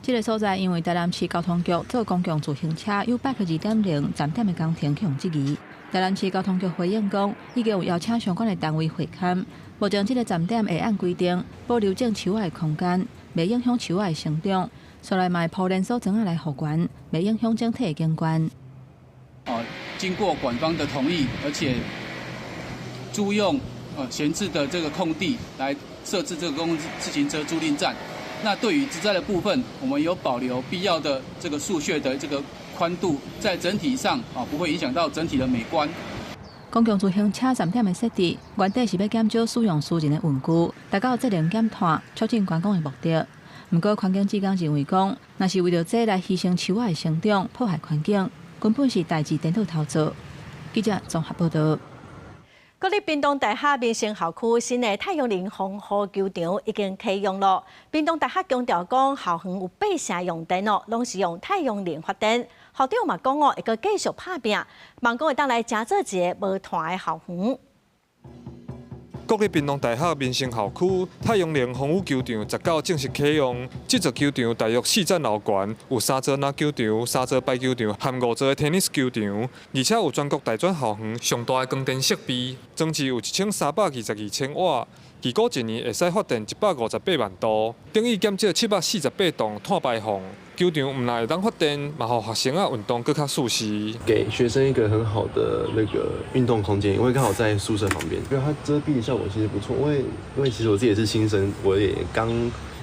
S15: 這个所在因為台南市交通局做公共自行車 YouBike 2.0站點的工程予質疑。台南市交通局回應講，已經有邀請相關的單位會勘，目前這个站點會按規定保留種樹仔的空間，袂影響樹仔的生長。所來嘛會鋪連鎖磚仔來復原，袂影響整體的景觀。
S28: 哦，經過館方的同意，而且租用閒置的這個空地來設置這個公共自行車租賃站。那對於植栽的部分，我們有保留必要的這個樹穴的這個寬度，在整體上啊不會影響到整體的美觀。
S15: 公共自行車站點的設置，原底是欲減少使用私人的運具，達到節能減碳、促進觀光的目的。毋過環境志工認為講，若是為著這來犧牲樹仔的生長，破壞環境，根本是代誌顛倒頭做。記者綜合報道。
S1: 國立屏東大學民生校區新的太陽能防護球場已經啟用了。屏東大學強調講，校園有八成用電哦，攏是用太陽能發電。校長嘛講哦，會閣繼續拍拚，望講會當來成做一个無碳的校園。
S23: 國立屏東大學民生校區太陽能風雨球場19正式啟用。這座球場大約四層樓懸，有三座籃球場、三座排球場和五座的テニス球場，而且有全國大專校園上大的光電設備，裝置有1322千瓦，預估一年會使發電158萬度，等於減少748噸碳排放。球場毋但會當發電，嘛予學生仔運動閣較舒適。
S29: 給學生一個很好的那個運動空間，因為剛好在宿舍旁邊，因為它遮蔽的效果其實不錯。因為其實我自己也是新生，我也剛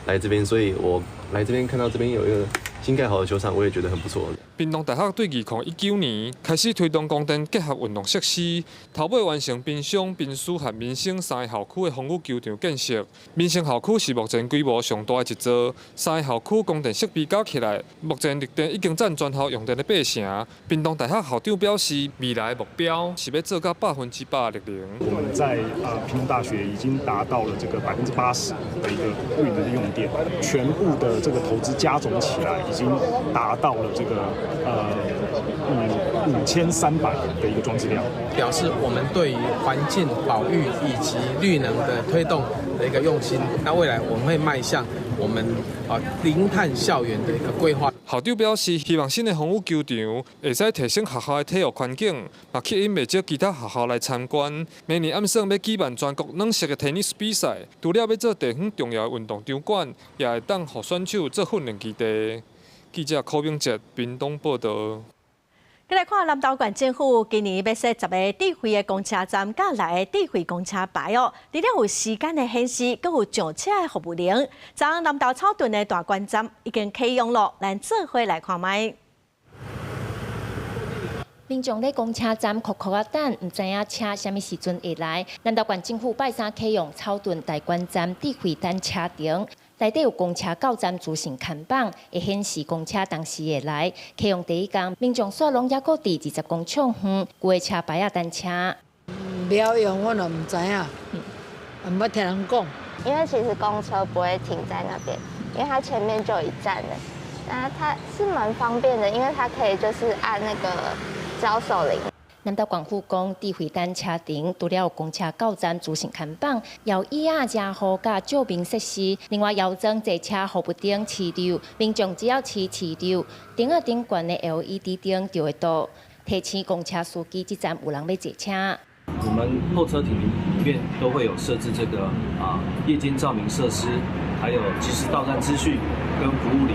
S29: 來這邊，所以我來這邊看到這邊有一個新蓋好的球場，我也覺得很不錯。
S3: 屏東大學對2019年開始推動光電結合運動設施，頭尾完成濱商、濱師和民生三個校區的風雨球場建設。民生校區是目前規模上大的一座，三個校區光電設備加起來，目前綠電已經佔全校用電的8成。屏東大學校長表示，未來的目標是欲做到100%綠能。
S11: 我們在屏東大學已經達到了這個80%的一個綠能的用電，全部的這個投資加總起來，已經達到了這個5300的一個裝置量，
S12: 表示我們對於環境保育以及綠能的推動的一個用心。那未來我們會邁向我們零碳校園的一個規劃。
S3: 校長表示，希望新的風雨球場會使提升學校的體育環境，嘛吸引袂少其他學校來參觀。明年按算欲舉辦全國軟式的 tennis 比賽，除了欲做地方重要的運動場館，也會當予選手做訓練基地。記者柯明哲屏東報導。
S1: 閣來看南投縣政府今年欲設10個智慧的公車站，佮六个智慧公車牌哦。除了有時間的顯示，閣有上車的服務鈴。昨昏南投草屯的大觀站已經啟用了，咱做伙來看覓。
S13: 民眾佇公車站苦苦仔等，毋知影車啥物時陣會來。南投縣政府拜三啟用草屯大觀站智慧等車亭，內底有公車到站資訊看板，會顯示公車當時會來。啟用第一工，民眾煞攏猶閣佇20公尺遠，舊的車牌仔等車。
S14: 袂曉用，我嘛毋知影，毋捌聽人講。
S16: 因為其實公車不會停在那邊，因為它前面就有一站了。那它是蠻方便的，因為它可以就是按那個招手鈴。
S13: 南投縣府講，智慧等車亭除了有公車到站資訊看板，搖椅仔、遮雨佮照明設施，另外搖裝坐車服務燈飼料，民眾只要飼飼料，燈仔頂懸的 LED 燈就會著。提醒公車司機，這站有人欲坐車。
S17: 我們候車亭裡面都會有設置這個夜間照明設施，還有即時到站資訊跟服務鈴。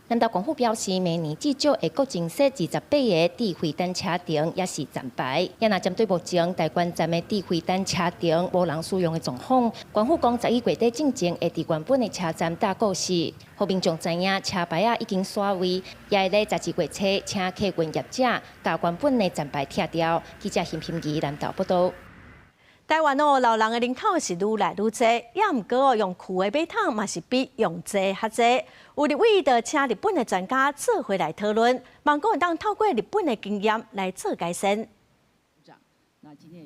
S13: 南投縣府表示，明年至少會閣增設28個智慧等車亭，抑是站牌。也若針對目前大觀站的智慧等車亭無人使用的狀況，縣府講11月底進前會佇原本的車站搭告示，予民眾知影車牌仔已經徙位，也會咧12月初請客運業者共原本的站牌拆掉。記者邢品儀南投報導。
S1: 台灣哦，老人的人口是愈來愈濟，也毋過哦，用跍的馬桶嘛是比用坐較濟。有立委就請日本的專家做伙來討論，望講會當透過日本的經驗來做改善。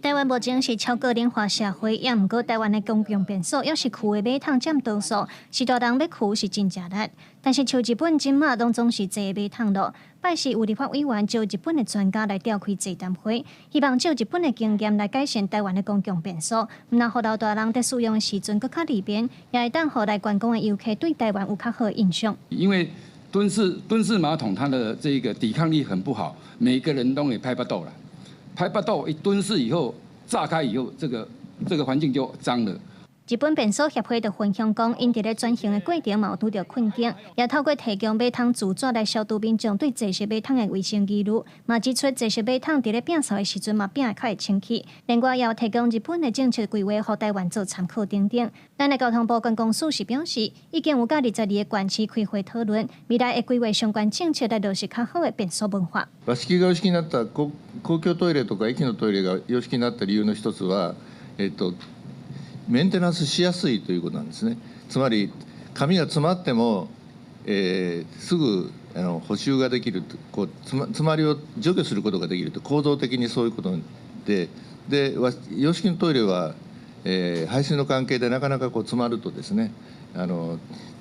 S18: 台灣目前是超高齡化社會，也毋過台灣的公共便所猶是跍的馬桶佔多數，是大人欲跍是真食力。但是像日本這馬攏總是坐馬桶囉。拜四有立法委員召日本的專家來召開座談會，希望借日本的經驗來改善台灣的公共便所，毋但予老大人佇使用的時陣閣較利便，也會當予來觀光的遊客對台灣有較好的印象。
S19: 因為蹲式馬桶，它的這個抵抗力很不好，每個人都會拍腹肚啦。拍腹肚一蹲式以後，炸開以後，這個環境就髒了。
S18: 日本便所協會就分享講，𪜶佇咧轉型的過程嘛有拄著困境，也透過提供馬桶自紙來消除民眾對坐式馬桶的衛生疑慮，嘛指出坐式馬桶佇咧摒掃的時陣嘛摒會較會清氣。另外，也有提供日本的政策規劃，予台灣做參考等等。咱的交通部觀光署是表示，已經有佮22個縣市開會討論，未來會規劃相關政策來落實較好的便所文化。
S30: 和式が洋式になった公公共トイレとか駅のトイレが洋式になった理由の一つは、メンテナンスしやすいということなんですね。つまり紙が詰まっても、すぐ補修ができると、こう詰まりを除去することができると、構造的にそういうことで、洋式のトイレは、排水の関係でなかなかこう詰まるとですね、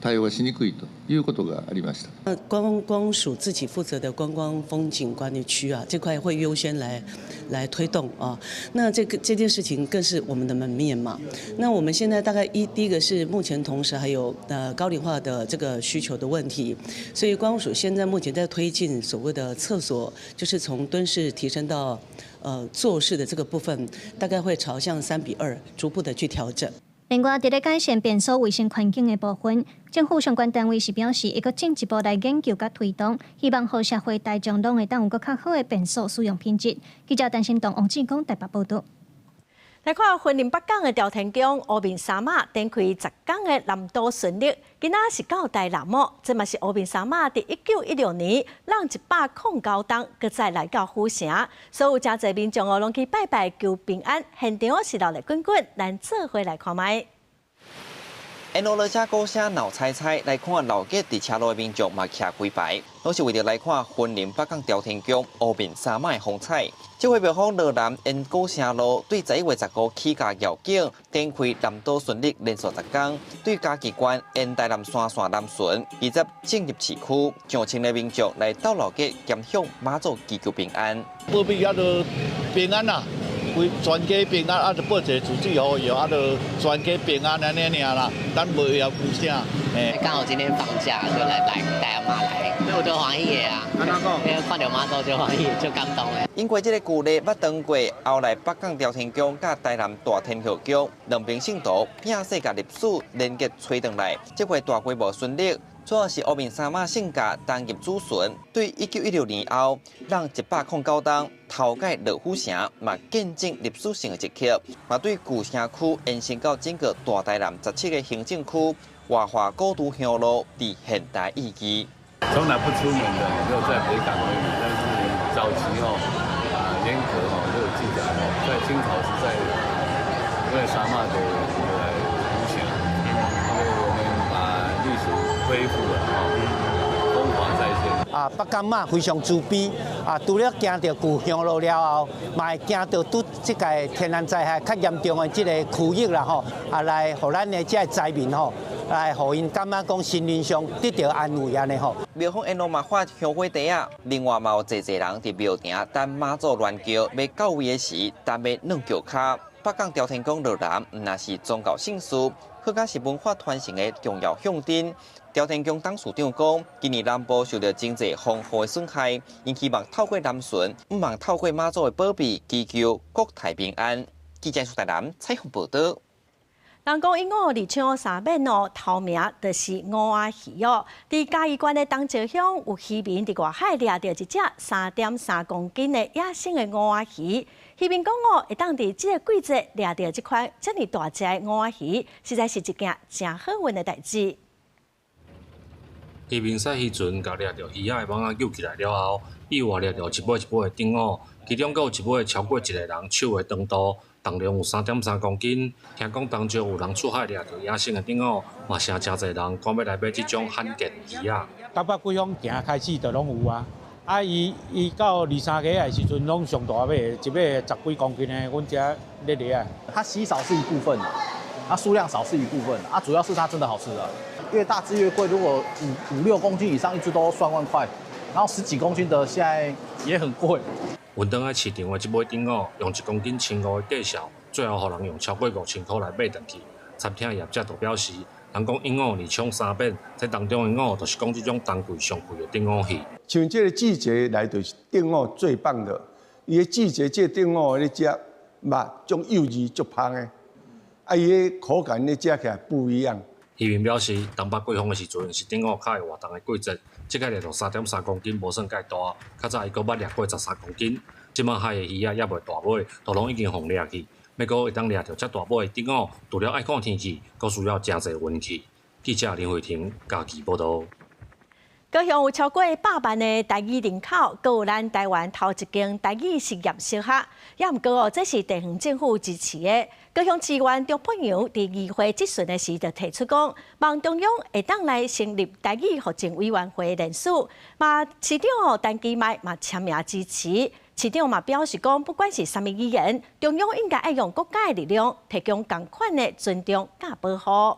S30: 対応がしにくいということがありました。
S31: 觀光署自己負責的觀光風景管理區啊，這塊會優先來推動啊。那這件事情更是我們的門面嘛。那我們現在大概第一個是目前同時還有高齡化的這個需求的問題，所以觀光署現在目前在推進所謂的廁所，就是從蹲式提升到坐式的這個部分，大概會朝向3比2逐步的去調整。
S18: 另外，佇咧改善便所衛生環境的部分，政府相關單位是表示，會閣進一步來研究佮推動，希望予社會大眾攏會當有閣較好的便所使用品質。記者陳新東、王志剛台北報導。
S1: 來看雲林北港的朝天宮烏面三媽展開10工的南島巡禮，今仔是到台南哦。這嘛是烏面三媽佇1916年挵109冬，閣再來到府城，所有誠濟民眾哦，攏去拜拜求平安，現場是熱鬧滾滾，咱做伙來看覓。
S2: 沿路落車鼓聲鬧猜猜，來看鬧熱佇車路的民眾嘛徛規排，攏是為著來看雲林北港朝天宮烏面三媽的風采。這回廟方羅南沿古城路對11月15起駕繞境，展開南島巡禮連續10工，對嘉義縣沿台南山線南巡，二十進入市區，上千个民眾來鬥鬧熱，兼向媽祖祈求平安。
S4: 保庇遐都平安啦。規全家平安，啊，就報一个自水予伊，啊，就全家平安按呢爾啦，咱無要求啥。
S5: 剛好今天放假，就來來帶阿媽來，我就歡喜的啊。因為看著媽祖就歡喜，就感動的。
S2: 因為這個舊例捌當過，後來北港朝天宮佮台南大天后宮兩邊信徒拼世界歷史連結催轉來，這回大規模巡禮。主要是烏面三媽聖駕擔任主巡，對1916年後，挵109冬頭擺落府城，嘛見證歷史性的一刻，嘛對舊城區延伸到整個大台南17個行政區，活化古都香爐佇現代意義。
S6: 從來不出門的，就在北港而已。但是早期哦，啊，嚴格哦，都有記載哦，在清朝是在因為三媽的來府城，因為我們把歷史恢復了哦，風華再現。
S7: 啊，北港媽非常慈悲啊！除了行著舊香爐了後，嘛會行著拄這個天然災害較嚴重的這个區域啦吼，啊來予咱的這个災民吼，來予𪜶感覺講心靈上得著安慰按呢吼。
S2: 廟方沿路嘛發香火袋仔，另外嘛有濟濟人佇廟埕等媽祖鑾轎欲到位的時，等欲軟轎跤。北港朝天宮羅南，毋但是宗教聖事，閣較是文化傳承的重要象徵。朝天宮董事長講，今年南部受著真濟風雨的損害，𪜶希望透過南巡，毋望透過媽祖的保庇，祈求國泰民安。記者蘇台南採訪報導。
S1: 人講一五二搶三免哦，頭名就是吳仔魚哦。佇嘉義縣的東石鄉有漁民佇外海掠著一隻3.3公斤的野生的吳仔魚。漁民講哦，會當佇這个季節掠著這款遮爾大隻的吳仔魚，實在是一件誠好運的代誌。
S8: 漁民駛漁船共掠著魚仔的網仔救起來了後，意外掠著一尾一尾的頂蜈，其中閣有一尾超過一个人手的長度，重量有3.3公斤。聽講當中有人出海掠著野生的頂蜈，嘛誠誠濟人趕欲來買這種罕見的魚仔。
S20: 東北季風行開始就攏有啊，啊伊伊到二三月的時陣攏上大尾，一尾十幾公斤的，阮遮咧掠。
S21: 它稀少是一部分，它數量少是一部分，啊主要是它真的好吃啊。越大隻越貴，如果五六公斤以上一隻都算萬塊，然後十幾公斤的現在也很貴。
S8: 運轉來市場的這尾頂蜈，用1公斤1500的價數，最後予人用超過5000箍來買轉去。餐廳業者就表示，人講一五二搶三免，這當中的五就是講這種當季上貴的頂蜈魚。
S22: 像這个季節來就是頂蜈最棒的，伊的季節這頂蜈咧食，肉種幼稚足芳的，啊伊的口感咧食起來不一樣。
S8: 漁民表示，東北季風的時陣是頂蜈較會活動的季節，這擺掠著3.3公斤，無算蓋大。較早伊閣捌掠過13公斤，這馬海的魚仔猶未大尾，都攏已經予掠去。欲閣會當掠著遮大尾的頂蜈，除了愛看天氣，閣需要誠濟運氣。記者林慧婷嘉義報導。
S1: 高雄有超過100萬的台語人口，閣有咱台灣頭一間台語實驗小學，也毋過哦，這是地方政府支持的。高雄市議員張沛陽佇議會質詢的時就提出講，望中央會當來成立台語復振委員會聯署，嘛市長哦陳其邁嘛簽名支持。市長嘛表示講，不管是啥物語言，中央應該愛用國家的力量，提供仝款的尊重佮保護。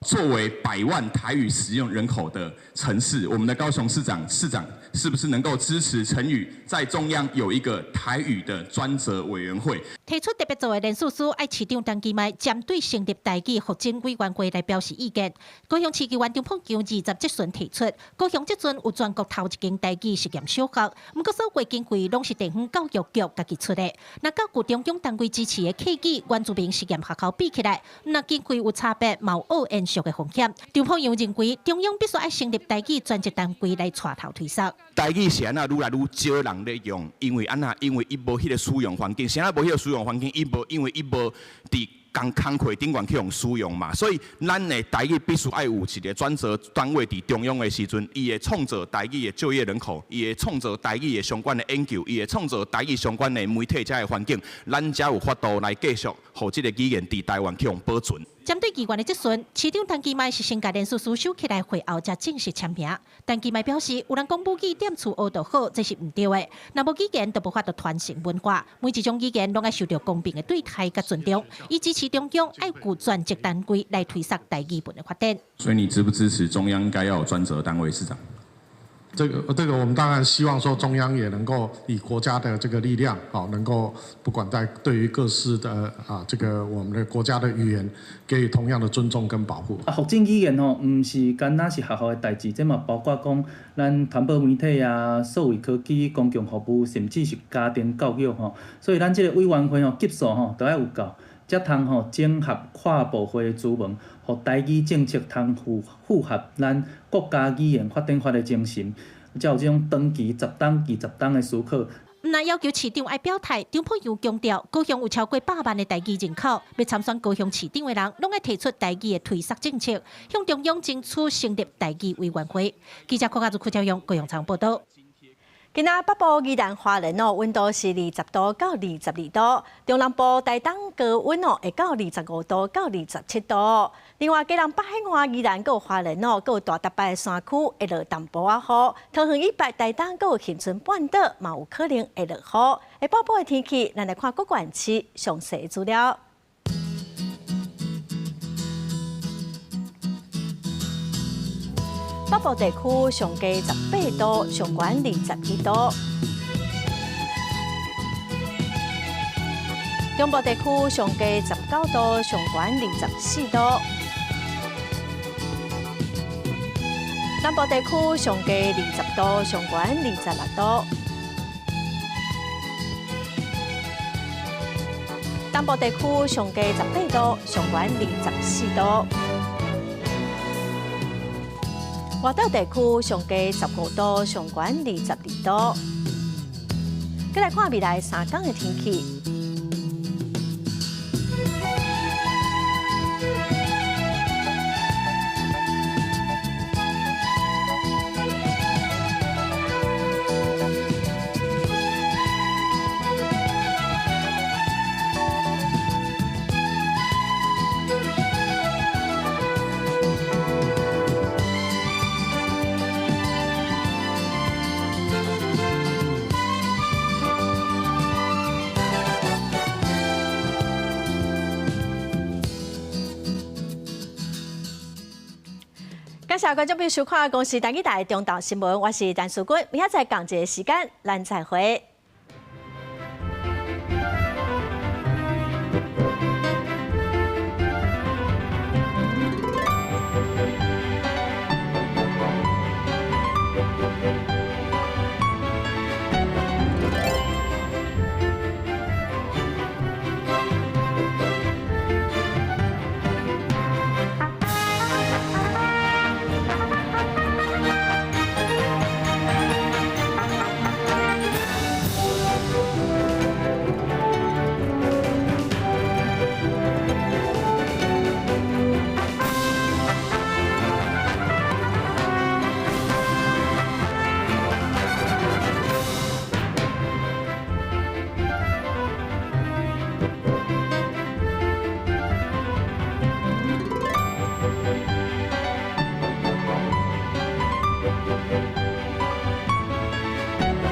S24: 作為百萬台語使用人口的城市，我們的高雄市長市長是不是能夠支持陳宇在中央有一個台語的專責委員會？
S27: 提出特別做的連署書，愛市長陳其邁針對成立台語復振委員會來表示意見。高雄市議員張沛陽二十質詢提出，高雄這陣有全國頭一間台語實驗小學，毋過所有經費攏是地方教育局家己出的。若佮舊中央單位支持的客語原住民實驗學校比起來，若經費有差別，嘛有惡現。續的風險。張鳳陽認為，中央必須愛成立台語專責單位來帶頭推捒。
S24: 台語是按怎愈來愈少人咧用，因為按怎？因為伊無彼個使用環境，啥物無彼個使用環境，伊無，因為伊無佇仝工課頂懸去予使用嘛，所以咱的台語必須愛有一个專責單位佇中央的時陣，伊會創造台語的就業人口，伊會創造台語的相關的研究，伊會創造台語相關的媒體遮的環境，咱才有法度來繼續予這个語言佇台灣去予保存。
S27: 針對議員的質詢，市長陳其邁是先共連署書收起來，會後才正式簽名。陳其邁表示，有人講母語踮厝學就好，這是毋對的。若無語言，就無法度傳承文化。每一種語言攏愛受著公平的對待佮尊重。伊支持中央愛有專責單位來推捒台語文的發展。
S24: 所以你支不支持中央應該要有專責單位？市長？
S3: 這個我們當然希望說中央也能夠以國家的這個力量，哦，能夠不管在對於各式的啊，這個我們的國家的語言，給予同樣的尊重跟保護。
S9: 啊，復振語言吼，毋是干焦是學校的代誌，這嘛包括講咱傳播媒體啊、數位科技、公共服務，甚至是家庭教育吼。所以咱這個委員會吼級數吼都愛有夠，才通吼整合跨部會的資源，予台語政策通符合咱國家語言發展法的精神，才有這種長期十冬、20冬的思考。
S27: 毋但要求市長愛表態，張鳳陽強調，高雄有超過100萬的台語人口，欲參選高雄市長的人，攏愛提出台語的推捒政策，向中央爭取成立台語委員會。記者郭家祖、柯超勇高雄場報導。
S1: 今仔北部宜蘭花蓮哦，溫度是20度到22度；中南部台東高溫哦，會到25度到27度。另外，基隆北海岸宜蘭閣有花蓮哦，閣有大台北的山區會落淡薄仔雨。桃園以北、台東閣有恆春半島嘛有可能會落雨。下晡晡的天氣，咱來看各縣市詳細資料。北部地區上低18度，上懸21度；中部地區上低19度，上懸24度；南部地區上低20度，上懸26度；東部地區上低18度，上懸24度。外島地區上低15度，上懸22度。閣來看未來3天的天氣。感謝觀眾朋友收看《公視台語台》中晝新聞，我是陳淑君，明仔載仝一个時間，咱再會。